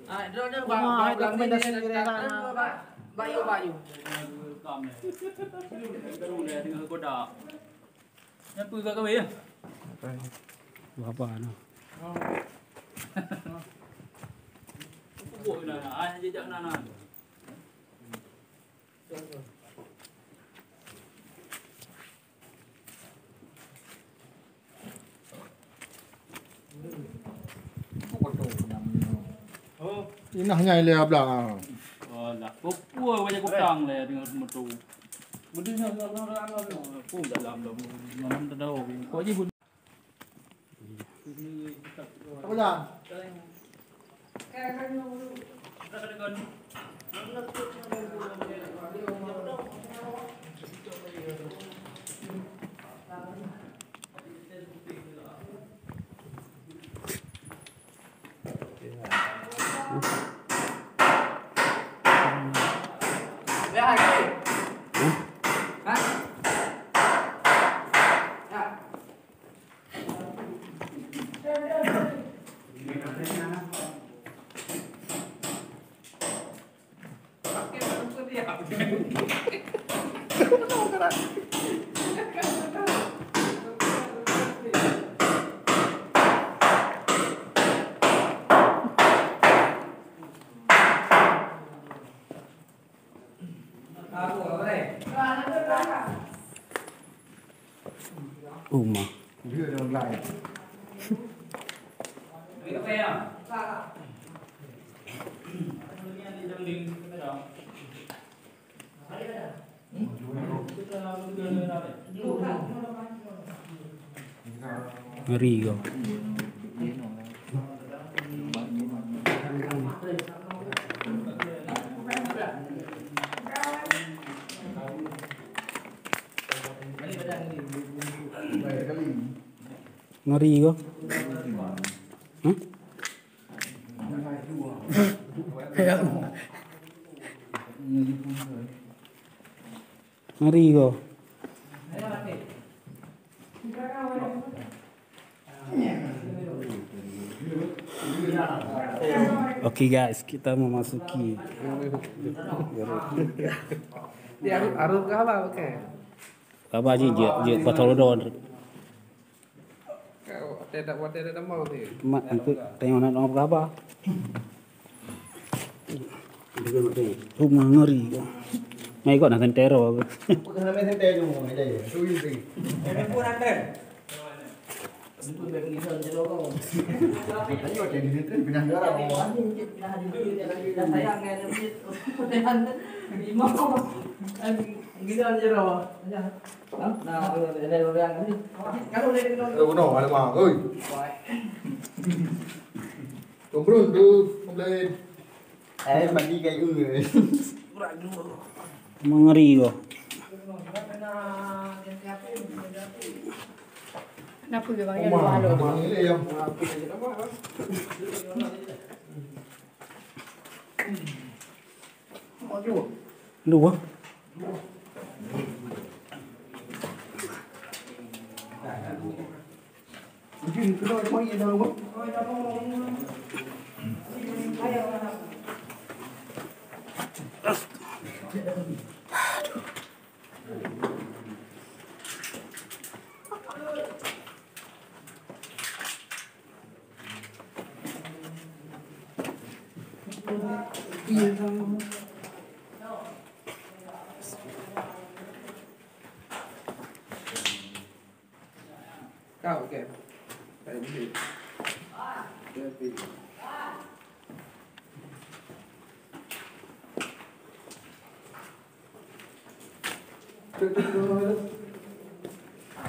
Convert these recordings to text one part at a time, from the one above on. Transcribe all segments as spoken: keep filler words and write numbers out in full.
Ah, droeneuh bak, bak, bak rekomendasi ni, mereka, bak, bak yu, bak yu. Nyan peue ka kawé, ya? Berapa noh? Pupuk na, na, ah, jejak na, na. Inah nyai lé ablang. Alah, peue wajah kutang lé dengan semetu. Mending nak, nak, nak, nak, nak. Pun dalam dah, malam dah dah. Kau je pun. Apa dah? Uma. Ngeri kah. Ngeri kah. Hah? Ngeri kah. Oke guys, kita memasuki. Dia harus, harus ke apa, oke? Apa sih, je, je, pasal udah. Kau, watèe dak, watèe dak mau ni. Mak, engkau tengok nak apa khabar? Rumah ngeri. Mai kau nak sentero. Bukan nak sentero, ada ya. Tu itu. Ada pun ada. Itu dah pergi sana je kau. Ayo, jadi sentero pindah darah. Dah sayang kan, lima. Gila je rawa. Nah, ada orang ni. Kalau dia kena. Eh, bunuh, ada mah. Oi. Kumbrun tu, kumbrun. Eh, mandi kayu. Mengeri kau. Kenapa dia panggil Uma, Uma? Uma. Ini yang. Dua. Kau, okey. Tak ada duit. Tapi. Tuk, tuk, tuk, tuk.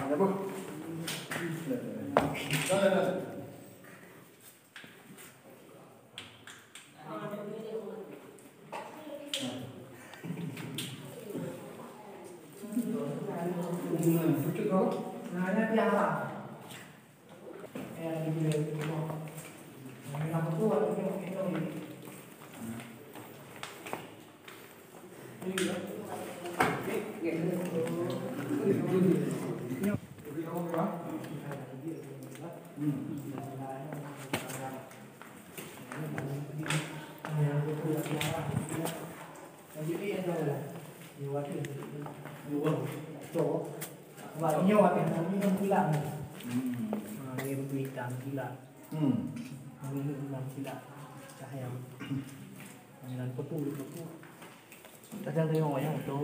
Apa? Hmm. Kadang tengok wayang tu.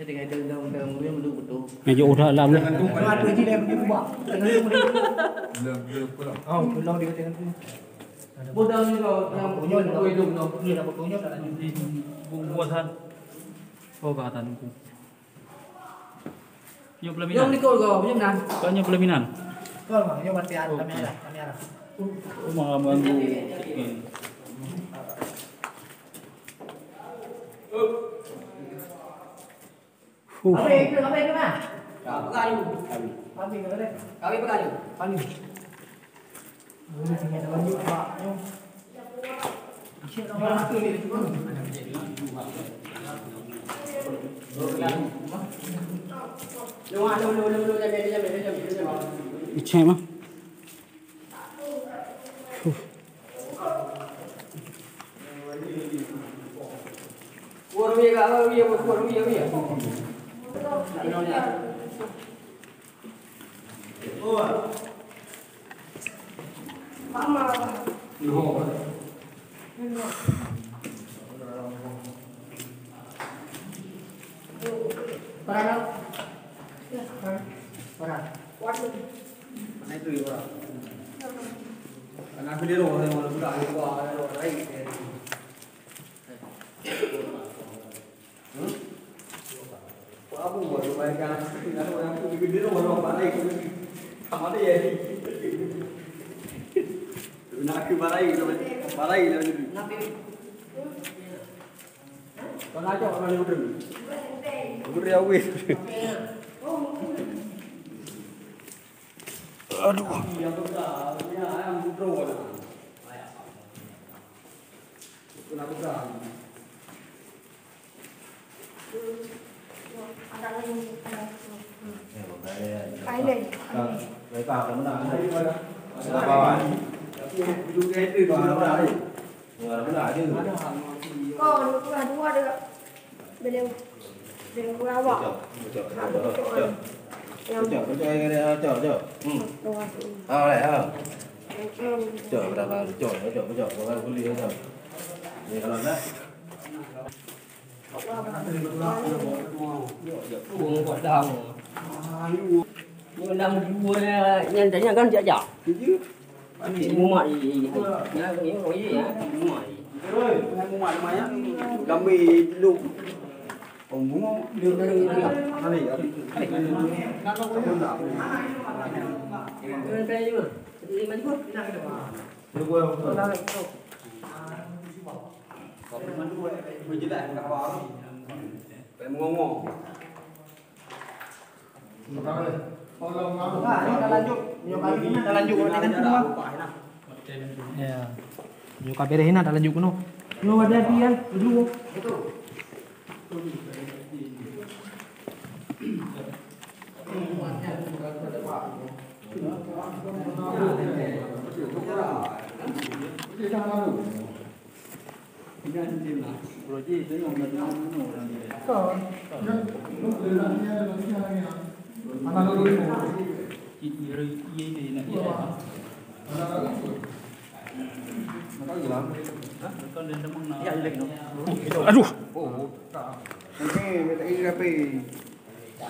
Jadi, kadang, kadang, kadang, kadang, kadang, kadang. Nyoe udah lam dah. Jangan tunggu. Ada je dah pergi ubah. Jangan tunggu. Belum, belum pulang. Oh, belum dia kata nanti. Bodoh ni kau, yang punya, punya, punya, punya, punya, tak lanjut. Buat san. Oh, kata nanti. Nyoe pelaminan. Nyoe likot ko, nyoe meunan. Kau nyoe pelaminan. Ko, nyoe mati ar-, oh, kami arah, kami arah. Oh, malah mengganggu. Huh. Apa itu? Apa itu, Mak? Kawin. Kawin. Kawin apa kawin? Kawin. Cek mah. Huh. Aduh. Kau dua puluh dua dah. Beliau, beliau awak. Cok, cok, cok, cok. Cok, cok, cok, cok, cok. Hmm. Awak. Ah, boleh, ha. Cok, berapa? Cok, cok, cok, cok. Bukan boleh, cok. Ni kalau nak. Nyan tanya kan jak-jak. Mumat, iya, iya. Ya, ya, oh, iya, ya. Mumat, iya. Gambar dulu. Oh, bunga. Dia dari mana? Hari, hari. Hari. Lima ribu. Berjelas kapal. Kayak ngomong. Nah, ini dah lanjut. Nyoe kali ini dah lanjut dengan semua. Ya. Nyoe kabeh ini dah lanjut kuno. Nyoe ada dia, dulu. Aduh.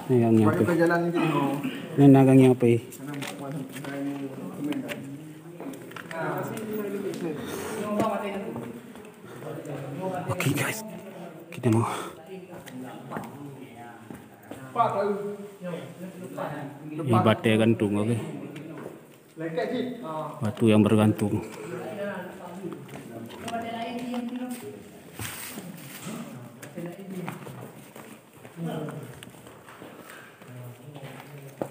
Ini yang ngiap. Ini naga ngiap. Oke, guys, kita mau. Ini batèe gantung, oke. Batu yang bergantung.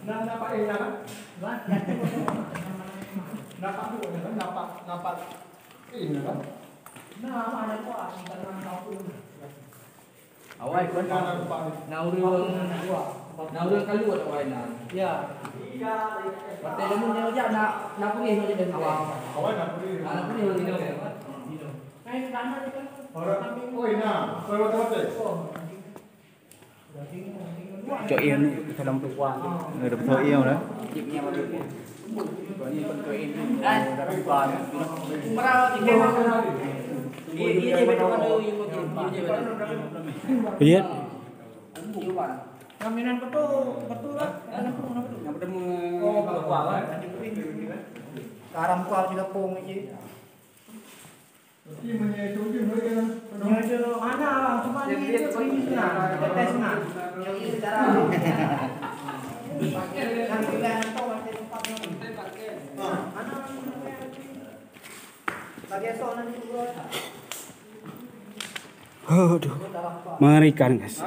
Nah, nampak ini, nah. Nampak tu, nampak, nampak ini, nah. Nah, mana kuat, kita nampak tu. Awai, kon. Nah, nampak ni. Nah, ureueng, nah, ureueng kalut awai na. Ya. Watèe leumo nyoe jak na, na pulih macam tu. Awai na pulih. Na pulih macam tu. Orang, oh, ina. Betul, betul, betul. Cok ié nu, dalam tu kuah. Ada betul ié lah. Lihat. Kaminan betul, betul lah. Yang bertemu. Oh, kalau kuah lah. Garam kuah di kampung je. Nyoe tu hana lah, cuma ni dia pergi sana, kita tes sana. Yang ini cara. Yang kita hantar macam tempat ni. Hana lah, bagi esok nanti dua. Aduh, mengerikan, guys.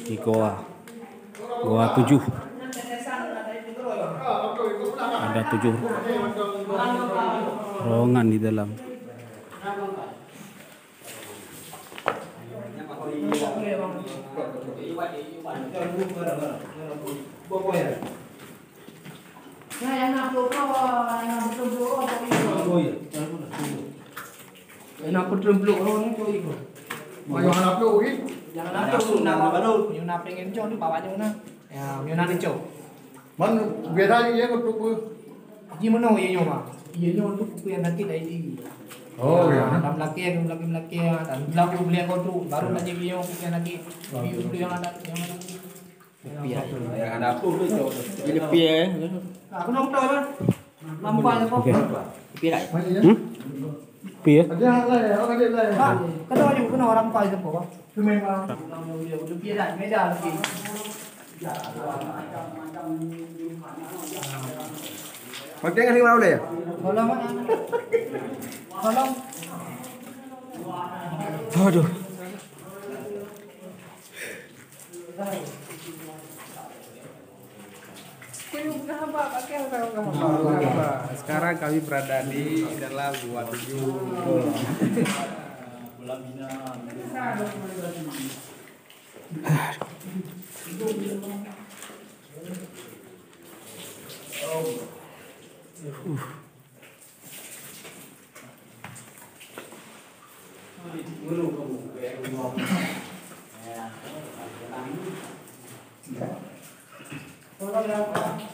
Di goa, goa tujuh. Ada tujuh rombongan di dalam. Nah, yang nak peluk kau, yang nak betul-betul kau, kau ikut. Oh, iya. Yang nak betul-betul kau ni, kau ikut. Yang nak peluk, kan? Yang nak peluk, nak baru. Yang nak pengen cok tu, bawa je mana. Ya, yang nak dicok. Man, biasa je, ya, betul-betul. Ji meunoe, ya, nyoe, Bang. Ya, nyoe tu, kuku yang sakit dari diri. Oh, ya. Dalam laki, laki, laki, dan bilang aku beli yang kau tu, baru nak jadi yang kuku yang sakit. Kuku yang ada, yang ada. Piah. Ada apa tu, cok? Ini piah, eh? Aku nak tahu, kan? Nampak je, kok. Okey. Piah tak? Hmm? Piah? Ada yang lain, orang ada lain. Ha, kena aju, kena orang pai siapa, Bang? Itu memang. Udah piah dah, Medan lagi. Pakai ngan lima boleh? Tolong, Bang. Tolong. Aduh. Sekarang kami berada di dalam Gua Tujuh.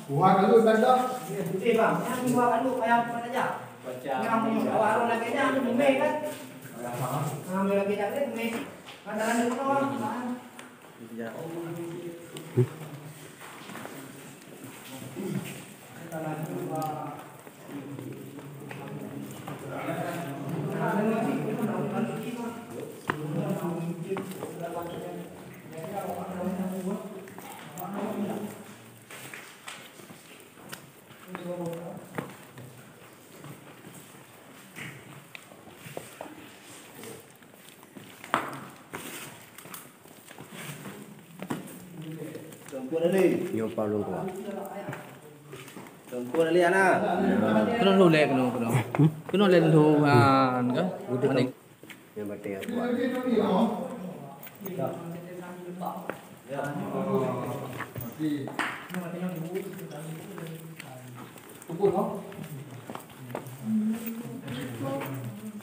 Buah kalut tanda. Putih, Bang. Yang dua kalut, yang mana aja? Yang punya, kalau arung lagi dah, tu mumai kan? Ah, mumai lagi dah, mumai. Ada lanjut, Bang. Teungku Dali. Nyoe Pak Lôn Kuah. Teungku Dali, Ana. Keunoe lôn lé, keunoe, keunoe. Keunoe lé lôn, ah, kan? Udah. Manik. Nyoe batèe kuah. Tunggu, ha?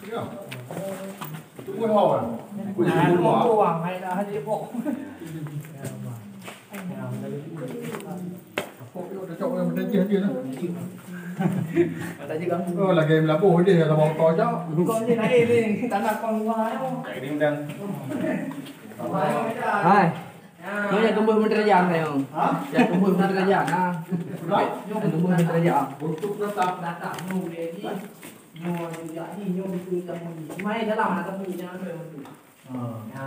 Ya. Tunggu, ha, wan. Tunggu, ha, wan. Apa pun dah cok yang benda jih je lah. Oh, lagi melabuh je, kalau motor je. Kau ni lain ni, tanah kau luar. Tak ada undang. Hai. Nyoe jak tumbuh meuteurajang nyoe. Ha? Jak tumbuh meuteurajang, ha. Sudah? Jak tumbuh meuteurajang. Untuk tetap. Datang nyoe boleh ni. Nyoe juga ni, nyoe betul tak bunyi. Mai dalam nak bunyi, jangan sampai betul. Ha. Ya.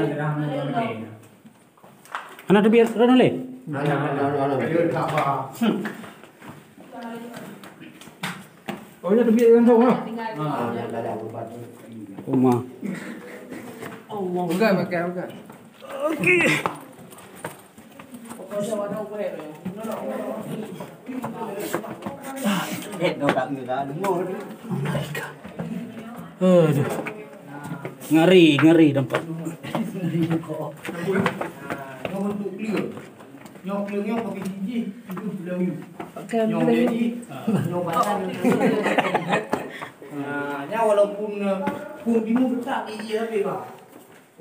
Hana teubiet droeneuh lé? Oh, nyoe teubiet ngon thok, ha? Uma. Peugah, peugah, peugah. Okey. Aduh. Ngeri, ngeri nampak. Nyoe untuk clear. Nyoe clear nyoe kopi jih, itu beliau. Nyoe jadi, nyoe barang. Nah, nyoe walaupun, eh, pun timu betak di dia habis, bah.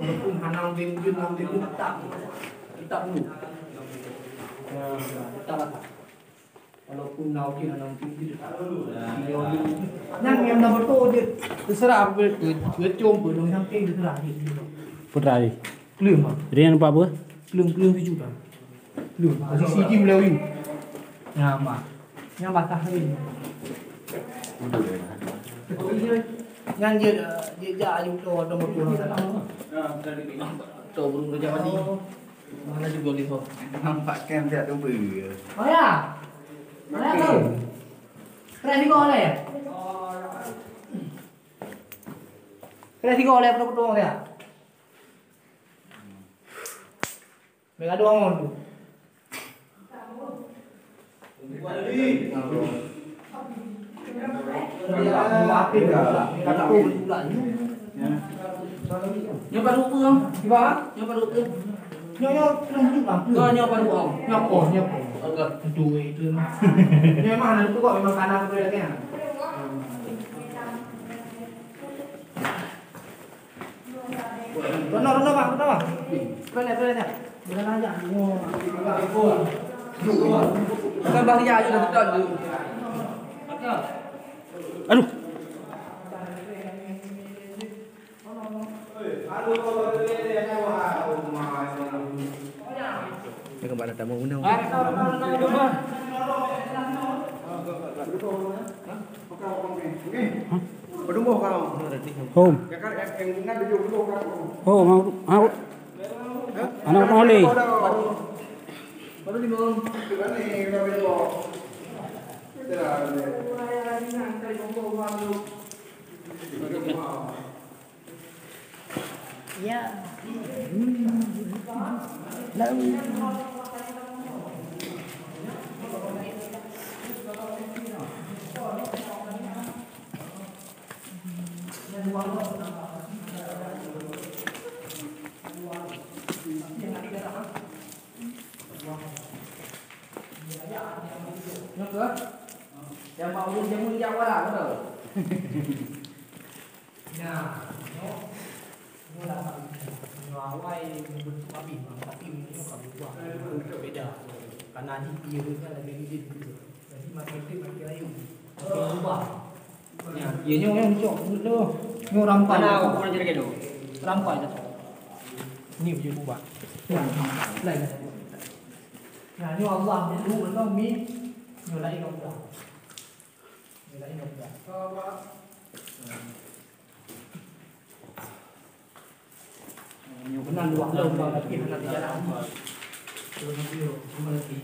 Walaupun hana udeb-udeb lam timu betak. Betak dulu. Nah, betak lah. Walaupun na okey, na okey, gitu. Nyan nyang na beutôi jeuet, teuseurah, be-, be-, beucom, beunong sampéng, teuseurah jeuet. Putra jih. Kleueng, Mak. Jadi nyan nampak apa? Kleueng, kleueng tuju dah. Kleueng. Posisi jih meulalu. Nyan, Mak. Nyan basah tadi. Nyan jeuet, jeuet jak aju moto, moto, moto. Moto burung Raja Wali. Mana juga lihat. Nampak kan tak ada beu. Oh ya. Mana tu? Preh tiga oleh. Preh tiga oleh, betul-betul ya. Mereka dua ngon tu. Nyoe baru apa? Nyoe baru apa? Nyoe, nyoe, nyoe, nyoe baru apa? Nyoe apa? Nyoe apa? Agak. Duit tu. Nyoe memang ada tu kok, memang kanan tu ya, kan? Rono, rono, Bang, rono, Bang. Boleh, boleh, dah. Boleh aja. Bukan bahaya aja dah betul tu. Aduh. Dia kembali datang mau menang. Home. Home, mau, mau. Anak mau leh. Ya. Lalu. Nyoe ke? Nyang bak ureueng jameun jak wara, beutôi? Nah, nyoe, nyoe lah, nyoe awai nyoe beutôi habéh, tapi nyoe ka berubah. Beda. Karena jih dia kan lagi ridit gitu. Jadi makin hari makin rayu. Makin berubah. Ya, ya, nyoe, nyoe, nyoe, nyoe, nyoe rampai. Mana aku pernah jadi kedo? Rampai dah. Ni baju berubah. Lain dah. Nah, nyoe Allah dulu, belum ni. Nyoe lain dah. Nyoe lain dah. Nyoe keunan luwah lom bak gaki hana teujalan. Terus nanti, terus nanti.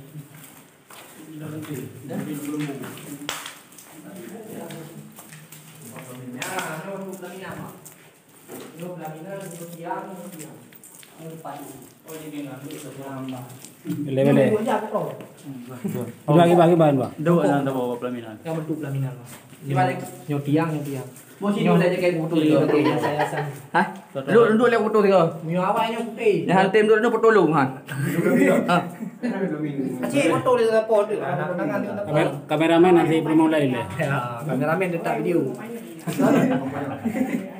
Dah nanti. Dah? Nanti belum. Ya, nyoe pelaminan, Mak. Nyoe pelaminan, nyoe tiang, nyoe tiang. Nyoe depan. Oh, jadi ngambil sebelah hamba. Boleh, boleh. Dua jam, betul. Dua, dua, dua, dua. Dua, dua, dua, pelaminan. Yang bentuk pelaminan, Bang. Gimana? Nyoe tiang, nyoe tiang. Mau sini boleh jaga foto juga. Oke, ya, saya sang. Hah? Duduk, duduk lihat foto tiga. Nyoe awak nyoe putih. Dah hantim duduk, duduk foto lu, ha. Ha. Acik foto dia apa tu? Anak tangan tu. Kamer-, kameramen nanti belum mulai leh. Ya, kameramen tetap video.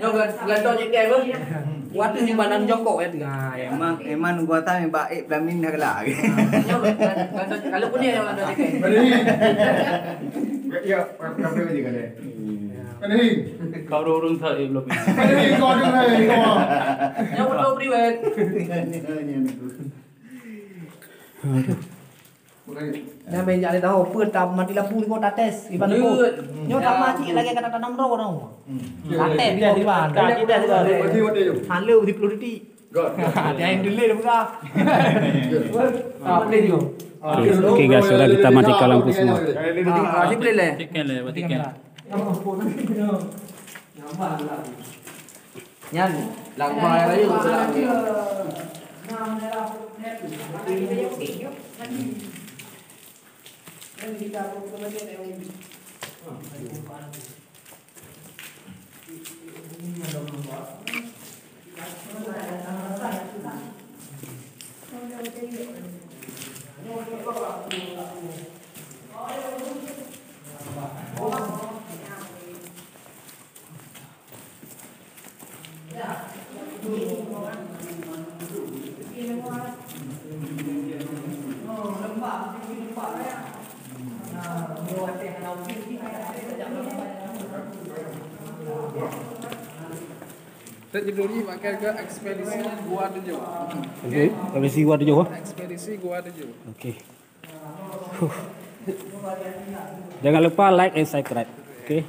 Nyoe kan, gantoe cek dia apa? Waktu ni badan jongkok ya tu. Ha, ya. Emang, emang gua tahu bak eh pelamin dah gelak. Nyoe kan, gantoe, kalau punya yang ada cek. Ya, ya, orang pelamin je kan, eh. Kan ni? Kau urung-urung tak, eh, belum. Kan ni, kau ada lah, eh, kau. Yang betul priwet. Aduh. Nyan ben jak lé tahu, peue ta mati lampu niko tates, iban lampu. Jeuet. Nyoe sama cit lagèe kata tanam ro nyoe. Hmm. Tates niko iban. Mati, mati, mati. Halo, di puluh detik. Got. Dia yang delay dah buka. Ah, play juga. Oke, oke, guys, sudah kita matikan lampu semua. Ah, si play leh. Matikan leh, matikan. Nyan, langkah raya. Teujuluri pakai ke ekspedisi Gua Tujuh. Okey, ekspedisi Gua Tujuh, eh? Ekspedisi Gua Tujuh. Okey. Huh. Jangan lupa like and subscribe. Okey.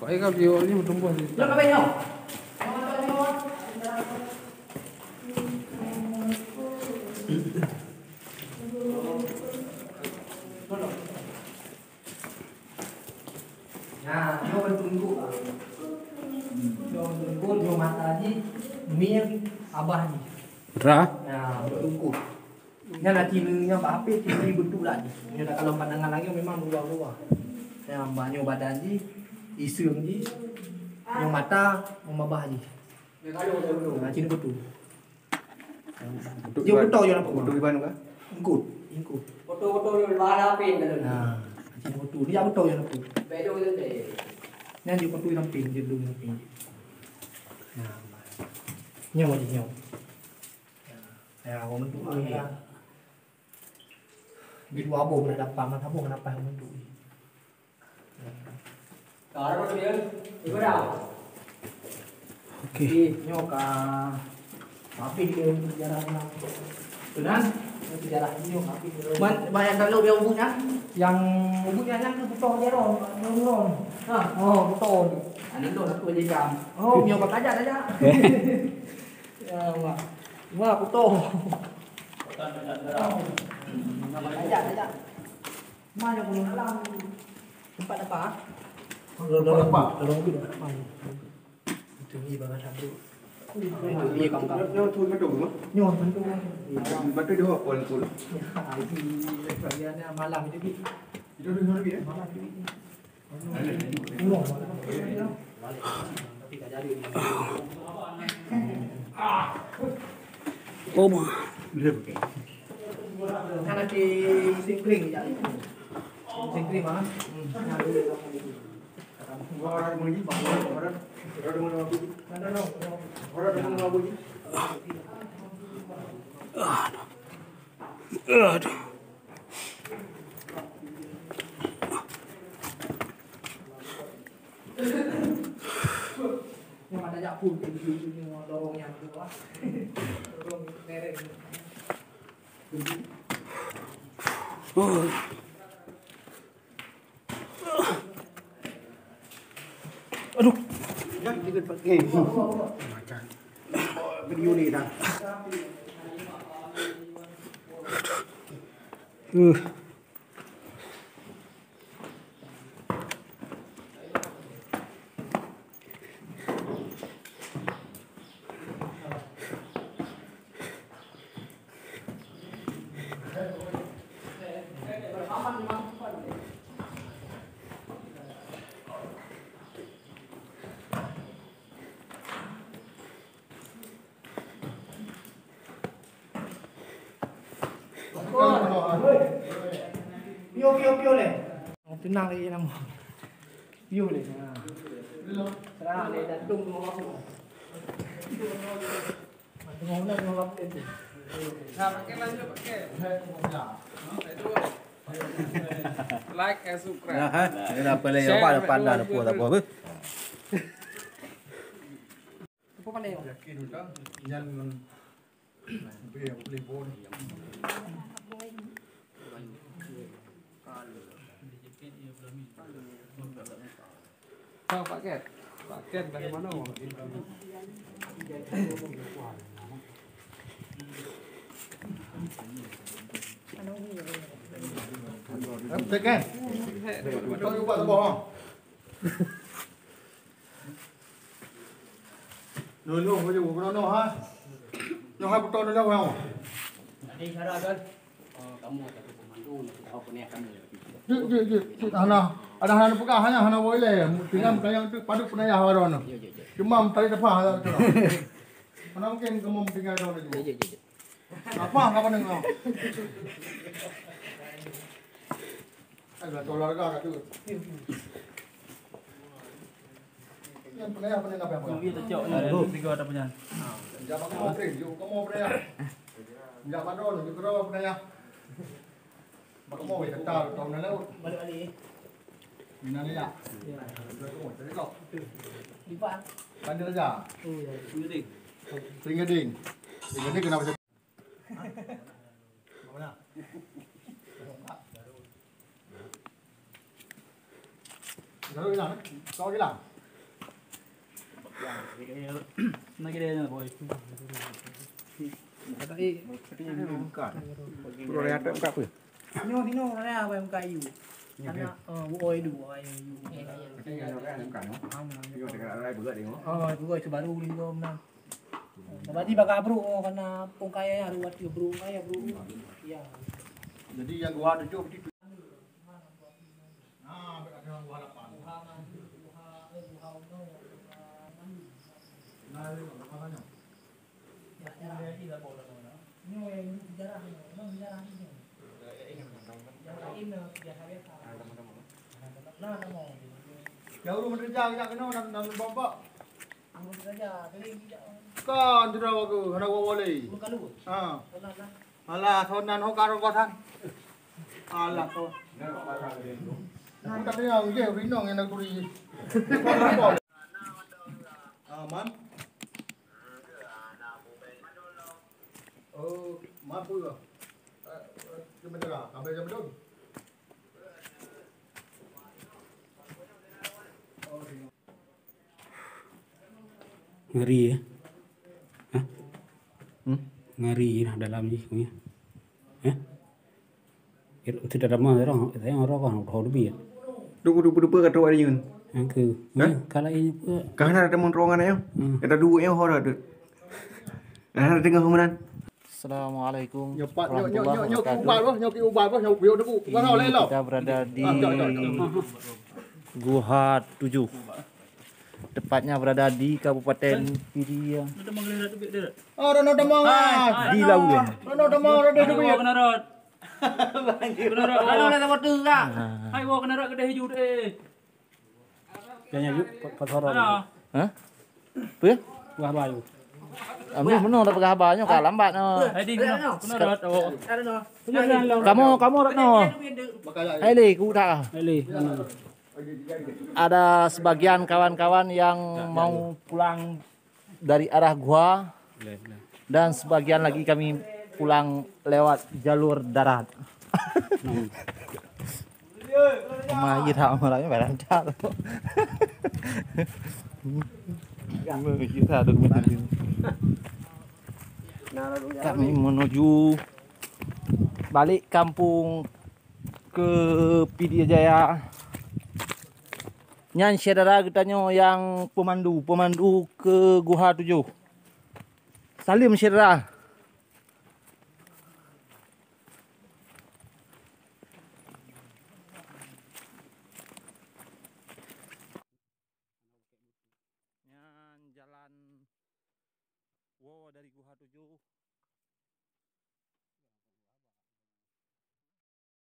Kok ai ka view ni bertambah je. Nah, nyoe beutungkot. Nyoe beutungkot, nyoe mata jih, mie abah jih. Putra? Nah, beutungkot. Nyan na cina nyan bak H P, cina beutungkot lagi. Nyoe dah kalau pandangan lagi memang berubah-ubah. Nyan bak nyoe badan jih, iseung jih, nyoe mata, nyoe abah jih. Nah, cina beutungkot. Untuk dia iban, betul je nampak. Untuk iban ke? Ingkut, ingkut. Foto-foto luar lapin tu. Nah, macam foto. Dia betul je nampak. Betul je. Nyan dia foto samping, dia duduk samping. Nah. Nyoe je nyoe. Ya, orang bentuk ni. Di dua boh dah dapat, mana boh dapat bentuk ni. Okey. Jadi, nyoe ka habis dia sejarah ni. Tunan, sejarah ni habis dia. Man, man yang dalam dia ubunnya? Yang ubunnya yang tu betul dia ron, ron, ron. Ha. Oh, betul. Anu tu aku je jam. Oh, nyoe bakajak saja. Ya, wah. Wah, betul. Bakajak saja. Mana pun alam. Tempat apa? Tempat apa? Tolong dulu tempat apa? Itu ni bang ada tu. Itu ni kawan-kawan. Nyoe tu batu tu. Nyoe batu. Batu dia apa tu? Ya, itu bagiannya malam itu. Itu tu lagi ya? Malam itu. Oh, ma. Kan ada singkring je. Singkring mana? Hmm. Aduh. Aduh. Oh. Aduh. Video ni dah. Uh. Pio, pio, pio lé. Tenang lagi nama. Pio lé. Ha. Serah lé, dah tung dua waktu. Tengah ulang dua waktu tu. Nah, pakai lanjut, pakai. Like and subscribe. Nah, ha. Ini apa lagi? Share, apa ada pandang apa, tak apa, apa? Apa pandai? Yakin dah. Yang Pak Ket. Pak Ket dari mana? Pak Ket. Kau ubah tu, bang. Noh, noh, baju, noh, noh, ha. Noh, ha, beutôi, noh, noh, ha. Ada isyarat kan? Oh, kamu atau komando, nak tahu apa ni kamu. Jeuet, jeuet, jeuet, jeuet. Hana, ada hana peugah, hana, hana boleh. Tinggal kayang tu, padub peunayah baroe noh. Jeuet, jeuet, jeuet. Cuma tali teupah, tak tahu. Mana mungkin kamu tinggal di sana juga? Jeuet, jeuet, jeuet. Apa, apa ni kau? Alah, tolak dah kat tu. Yang pernah apa ni, apa, apa? Yang dia tercok ni, tiga ada punya. Jangan pakai mobil, jom kamu pernah. Jangan madon, jom kena pernah. Bak kamu, ya, tak tahu, tahu nak laut. Balik, balik. Minang ya. Ya. Dua kamu, tadi kau. Lipat. Kan dia raja. Oh, ya. Tinggi. Tinggi ding. Tinggi ding kenapa? Kau bilang. Nak kira je, boy. Kata, eh, bukan. Bro, dia ada buka apa? Nyoh, nyoh, orang yang buka kayu. Anak, eh, buoi dua, ayu. Tapi yang orang yang buka, no? Ah, no. Dia kena rai berat dia, no? Oh, berat tu baru ni, bro, nah. Berarti baka bro, oh, karena pungkai ya, ruwet tu, bro, ya, bro. Ya. Jadi yang gua tujuh berarti tu. Nah, berarti yang gua lapan. Nah, ini makanya. Nyoe yang sejarah ni, memang sejarah ni. Yang lain, eh, biasa-biasa. Nah, nama. Ya, urus meureuja jak keunoe, nam, nam bombok. Urus meureuja, kering jak. Kan, tidak aku, ada gua boleh. Bukan lu. Ha. Pernah, nah. Alah, sonan ho karo kosan. Alah, to. Aku tak dengar, dia rinong yang nak turi. Aman. Oh, mampu lah. Eh, eh, dia macam lah, sampai jam belum? Oh, tengok. Ngeri, ya. Hah? Hmm? Ngeri lah dalam ni, ya. Hah? Itu dah lama orang, saya orang kan, udah lebih, ya. Dupa, dupa, dupa, kata awak nyeun. Yang ke, hah? Ni, kalau ini pun. Kah na ada teman ruangan, ya? Hmm. Ada dua, ya, orang tu. Nah, dengar keumunan. Assalamualaikum warahmatullahi wabarakatuh. Nyoe pat, nyoe, nyoe, nyoe, nyoe, nyoe, ubat loh, nyoe, ubat loh, nyoe, nyoe, nyoe, nyoe, nyoe, nyoe, nyoe. Kita berada di Guha Tujuh. Tepatnya berada di Kabupaten Pidie. Ah, Rono Damang, ah. Di Labuan. Rono Damang, Rono Damang. Hai, wah, kena rot kedai hijau, eh. Tanya yuk, Pak, Pak Sarah. Hah? Apa ya? Wah, bayu. Ambil mana dah peugah haba nyoe ka lambat nyoe. Hai, ding, kena, kena rot, oh. Kamu, kamu rot nyoe. Hai, le, ku tak. Hai, le. Ada sebagian kawan-kawan yang mau pulang dari arah gua, dan sebagian lagi kami pulang lewat jalur darat. Maju tak, malah barang tak. Maju tak, kami menuju balik kampung ke Pidie Jaya. Nyan syedara geutanyoe nyang peumandu, peumandu ke Guha Tujoh. Saleuem syedara. Nyan jalan woe dari Guha Tujoh